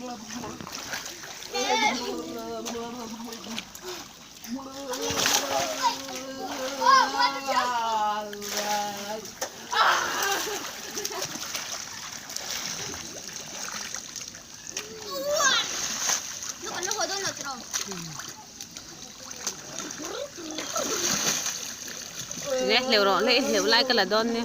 Le hleuh rawh le i hleuh lai ka la dawn nia.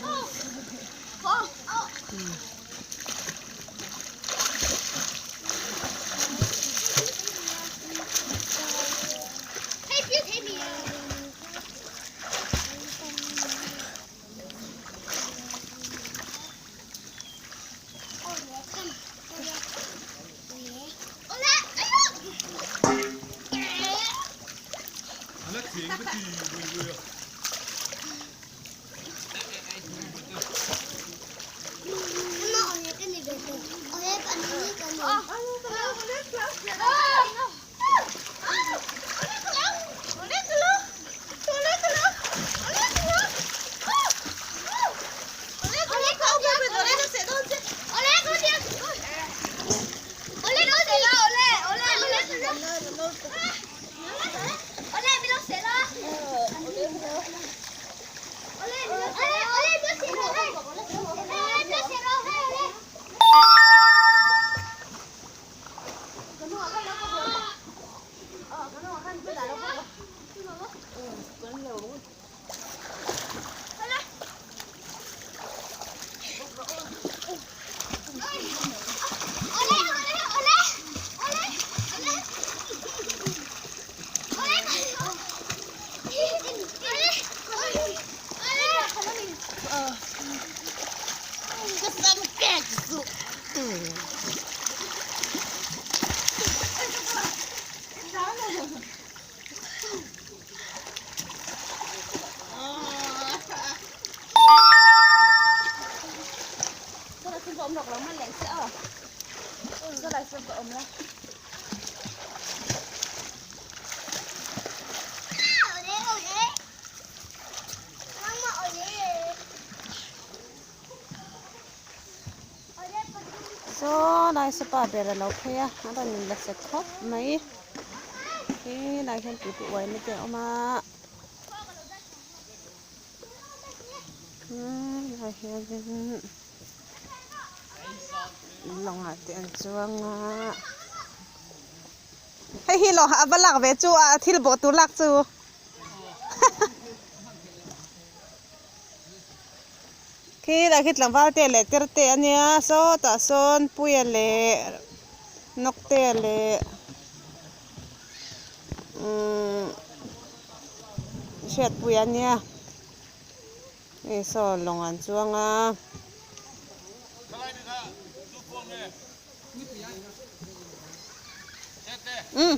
Saw lai saw pa ber a lo phei a a rawn in la set khawp mai helai hian tui uai na te a awm a helai hianin lawngah te an chuang a hei hi lawng a va lak ve chu a thil bawh tur lak chu. Khi lai khi tlangval te leh tir te a nia sawtah sawn puia leh nawk te leh umm hriatpuia a nia hei saw lawng an chuang a. Umm.